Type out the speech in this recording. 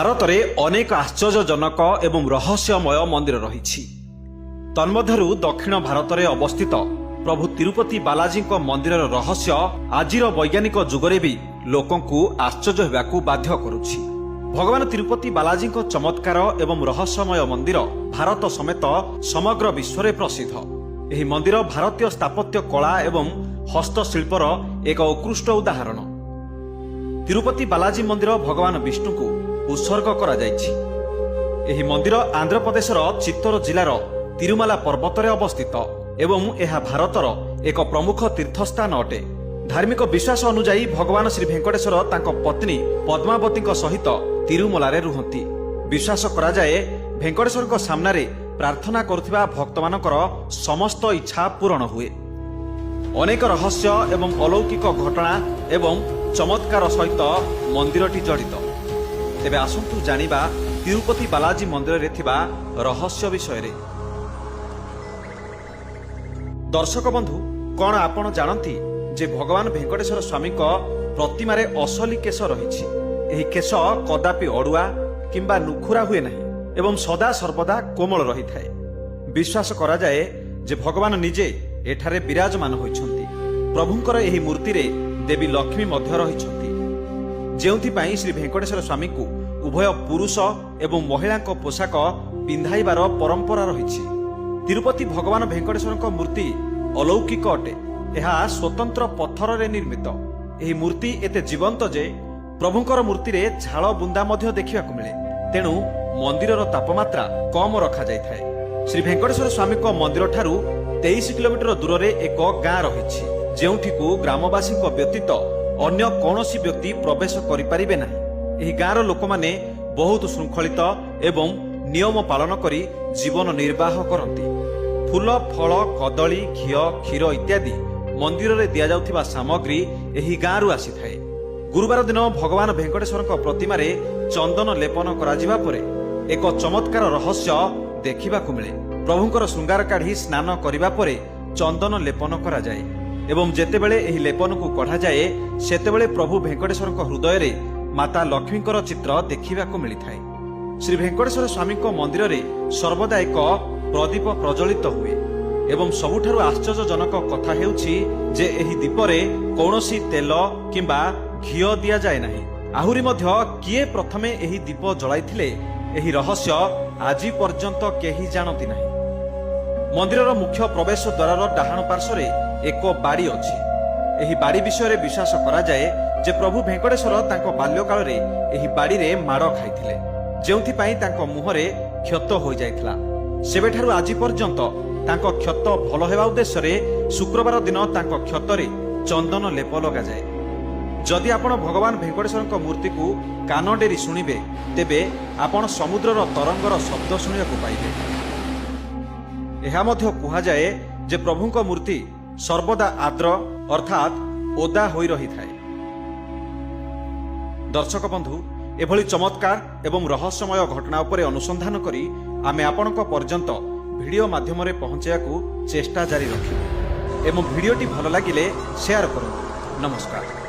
ଭାରତରେ ଅନେକ ଆଶ୍ଚର୍ଯ୍ୟଜନକ ଏବଂ ରହସ୍ୟମୟ ମନ୍ଦିର ରହିଛି। ତନ୍ମଧ୍ୟରୁ ଦକ୍ଷିଣ ଭାରତରେ ଅବସ୍ଥିତ ପ୍ରଭୁ ତିରୁପତି ବାଲାଜୀଙ୍କ ମନ୍ଦିରର ରହସ୍ୟ ଆଜିର ବୈଜ୍ଞାନିକ ଯୁଗରେ ବି ଲୋକଙ୍କୁ ଆଶ୍ଚର୍ଯ୍ୟ ହେବାକୁ ବାଧ୍ୟ କରୁଛି। ଭଗବାନ ତିରୁପତି ବାଲାଜୀଙ୍କ ଚମତ୍କାର ଏବଂ ରହସ୍ୟମୟ ମନ୍ଦିର ଭାରତ ସମେତ ସମଗ୍ର ବିଶ୍ୱରେ ପ୍ରସିଦ୍ଧ। ଏହି ମନ୍ଦିର ଭାରତୀୟ ସ୍ଥାପତ୍ୟ କଳା ଏବଂ ହସ୍ତଶିଳ୍ପର ଏକ ଉତ୍କୃଷ୍ଟ ଉଦାହରଣ। ତିରୁପତି ବାଲାଜୀ ମନ୍ଦିର ଭଗବାନ ବିଷ୍ଣୁଙ୍କୁ ଉତ୍ସର୍ଗ କରାଯାଇଛି। ଏହି ମନ୍ଦିର ଆନ୍ଧ୍ରପ୍ରଦେଶର ଚିତ୍ତୋର ଜିଲ୍ଲାର ତିରୁମାଲା ପର୍ବତରେ ଅବସ୍ଥିତ ଏବଂ ଏହା ଭାରତର ଏକ ପ୍ରମୁଖ ତୀର୍ଥସ୍ଥାନ ଅଟେ। ଧାର୍ମିକ ବିଶ୍ୱାସ ଅନୁଯାୟୀ, ଭଗବାନ ଶ୍ରୀ ଭେଙ୍କଟେଶ୍ୱର ତାଙ୍କ ପତ୍ନୀ ପଦ୍ମାବତୀଙ୍କ ସହିତ ତିରୁମଲାରେ ରୁହନ୍ତି। ବିଶ୍ୱାସ କରାଯାଏ, ଭେଙ୍କଟେଶ୍ୱରଙ୍କ ସାମ୍ନାରେ ପ୍ରାର୍ଥନା କରୁଥିବା ଭକ୍ତମାନଙ୍କର ସମସ୍ତ ଇଚ୍ଛା ପୂରଣ ହୁଏ। ଅନେକ ରହସ୍ୟ ଏବଂ ଅଲୌକିକ ଘଟଣା ଏବଂ ଚମତ୍କାର ସହିତ ମନ୍ଦିରଟି ଜଡ଼ିତ। ତେବେ ଆସନ୍ତୁ ଜାଣିବା ତିରୁପତି ବାଲାଜୀ ମନ୍ଦିରରେ ଥିବା ରହସ୍ୟ ବିଷୟରେ। ଦର୍ଶକ ବନ୍ଧୁ, କଣ ଆପଣ ଜାଣନ୍ତି ଯେ ଭଗବାନ ଭେଙ୍କଟେଶ୍ୱର ସ୍ୱାମୀଙ୍କ ପ୍ରତିମାରେ ଅସଲି କେଶ ରହିଛି? ଏହି କେଶ କଦାପି ଅଡୁଆ କିମ୍ବା ନୁଖୁରା ହୁଏ ନାହିଁ ଏବଂ ସଦା ସର୍ବଦା କୋମଳ ରହିଥାଏ। ବିଶ୍ୱାସ କରାଯାଏ ଯେ ଭଗବାନ ନିଜେ ଏଠାରେ ବିରାଜମାନ ହୋଇଛନ୍ତି। ପ୍ରଭୁଙ୍କର ଏହି ମୂର୍ତ୍ତିରେ ଦେବୀ ଲକ୍ଷ୍ମୀ ମଧ୍ୟ ରହିଛନ୍ତି, ଯେଉଁଥିପାଇଁ ଶ୍ରୀ ଭେଙ୍କଟେଶ୍ୱର ସ୍ୱାମୀଙ୍କୁ ଉଭୟ ପୁରୁଷ ଏବଂ ମହିଳାଙ୍କ ପୋଷାକ ପିନ୍ଧାଇବାର ପରମ୍ପରା ରହିଛି। ତିରୁପତି ଭଗବାନ ଭେଙ୍କଟେଶ୍ୱରଙ୍କ ମୂର୍ତ୍ତି ଅଲୌକିକ ଅଟେ। ଏହା ସ୍ୱତନ୍ତ୍ର ପଥରରେ ନିର୍ମିତ। ଏହି ମୂର୍ତ୍ତି ଏତେ ଜୀବନ୍ତ ଯେ ପ୍ରଭୁଙ୍କର ମୂର୍ତ୍ତିରେ ଝାଳ ବୁନ୍ଦା ମଧ୍ୟ ଦେଖିବାକୁ ମିଳେ। ତେଣୁ ମନ୍ଦିରର ତାପମାତ୍ରା କମ ରଖାଯାଇଥାଏ। ଶ୍ରୀ ଭେଙ୍କଟେଶ୍ୱର ସ୍ୱାମୀଙ୍କ ମନ୍ଦିରଠାରୁ 23 କିଲୋମିଟର ଦୂରରେ ଏକ ଗାଁ ରହିଛି, ଯେଉଁଠିକୁ ଗ୍ରାମବାସୀଙ୍କ ବ୍ୟତୀତ ଅନ୍ୟ କୌଣସି ବ୍ୟକ୍ତି ପ୍ରବେଶ କରିପାରିବେ ନାହିଁ। ଏହି ଗାଁର ଲୋକମାନେ ବହୁତ ଶୃଙ୍ଖଳିତ ଏବଂ ନିୟମ ପାଳନ କରି ଜୀବନ ନିର୍ବାହ କରନ୍ତି। ଫୁଲ, ଫଳ, କଦଳୀ, ଘିଅ, କ୍ଷୀର ଇତ୍ୟାଦି ମନ୍ଦିରରେ ଦିଆଯାଉଥିବା ସାମଗ୍ରୀ ଏହି ଗାଁରୁ ଆସିଥାଏ। ଗୁରୁବାର ଦିନ ଭଗବାନ ଭେଙ୍କଟେଶ୍ୱରଙ୍କ ପ୍ରତିମାରେ ଚନ୍ଦନ ଲେପନ କରାଯିବା ପରେ ଏକ ଚମତ୍କାର ରହସ୍ୟ ଦେଖିବାକୁ ମିଳେ। ପ୍ରଭୁଙ୍କର ଶୃଙ୍ଗାର କାଢି ସ୍ନାନ କରିବା ପରେ ଚନ୍ଦନ ଲେପନ କରାଯାଏ ଏବଂ ଯେତେବେଳେ ଏହି ଲେପନକୁ କଢାଯାଏ, ସେତେବେଳେ ପ୍ରଭୁ ଭେଙ୍କଟେଶ୍ୱରଙ୍କ ହୃଦୟରେ ମାତା ଲକ୍ଷ୍ମୀଙ୍କର ଚିତ୍ର ଦେଖିବାକୁ ମିଳିଥାଏ। ଶ୍ରୀ ଭେଙ୍କଟେଶ୍ୱର ସ୍ୱାମୀଙ୍କ ମନ୍ଦିରରେ ସର୍ବଦା ଏକ ପ୍ରଦୀପ ପ୍ରଜ୍ୱଳିତ ହୁଏ ଏବଂ ସବୁଠାରୁ ଆଶ୍ଚର୍ଯ୍ୟଜନକ କଥା ହେଉଛି ଯେ ଏହି ଦୀପରେ କୌଣସି ତେଲ କିମ୍ବା ଘିଅ ଦିଆଯାଏ ନାହିଁ। ଆହୁରି ମଧ୍ୟ, କିଏ ପ୍ରଥମେ ଏହି ଦୀପ ଜଳାଇଥିଲେ, ଏହି ରହସ୍ୟ ଆଜି ପର୍ଯ୍ୟନ୍ତ କେହି ଜାଣନ୍ତି ନାହିଁ। ମନ୍ଦିରର ମୁଖ୍ୟ ପ୍ରବେଶ ଦ୍ୱାରର ଡାହାଣ ପାର୍ଶ୍ୱରେ ଏକ ବାଡ଼ି ଅଛି। ଏହି ବାଡ଼ି ବିଷୟରେ ବିଶ୍ୱାସ କରାଯାଏ ଯେ ପ୍ରଭୁ ଭେଙ୍କଟେଶ୍ୱର ତାଙ୍କ ବାଲ୍ୟକାଳରେ ଏହି ବାଡ଼ିରେ ମାଡ଼ ଖାଇଥିଲେ, ଯେଉଁଥିପାଇଁ ତାଙ୍କ ମୁହଁରେ କ୍ଷତ ହୋଇଯାଇଥିଲା। ସେବେଠାରୁ ଆଜି ପର୍ଯ୍ୟନ୍ତ ତାଙ୍କ କ୍ଷତ ଭଲ ହେବା ଉଦ୍ଦେଶ୍ୟରେ ଶୁକ୍ରବାର ଦିନ ତାଙ୍କ କ୍ଷତରେ ଚନ୍ଦନ ଲେପ ଲଗାଯାଏ। ଯଦି ଆପଣ ଭଗବାନ ଭେଙ୍କଟେଶ୍ୱରଙ୍କ ମୂର୍ତ୍ତିକୁ କାନ ଡେରି ଶୁଣିବେ, ତେବେ ଆପଣ ସମୁଦ୍ରର ତରଙ୍ଗର ଶବ୍ଦ ଶୁଣିବାକୁ ପାଇବେ। ଏହା ମଧ୍ୟ କୁହାଯାଏ ଯେ ପ୍ରଭୁଙ୍କ ମୂର୍ତ୍ତି ସର୍ବଦା ଆର୍ଦ୍ର, ଅର୍ଥାତ୍ ଓଦା ହୋଇ ରହିଥାଏ। ଦର୍ଶକ ବନ୍ଧୁ, ଏଭଳି ଚମତ୍କାର ଏବଂ ରହସ୍ୟମୟ ଘଟଣା ଉପରେ ଅନୁସନ୍ଧାନ କରି ଆମେ ଆପଣଙ୍କ ପର୍ଯ୍ୟନ୍ତ ଭିଡ଼ିଓ ମାଧ୍ୟମରେ ପହଞ୍ଚାଇବାକୁ ଚେଷ୍ଟା ଜାରି ରଖିବୁ ଏବଂ ଭିଡ଼ିଓଟି ଭଲ ଲାଗିଲେ ସେୟାର କରନ୍ତୁ। ନମସ୍କାର।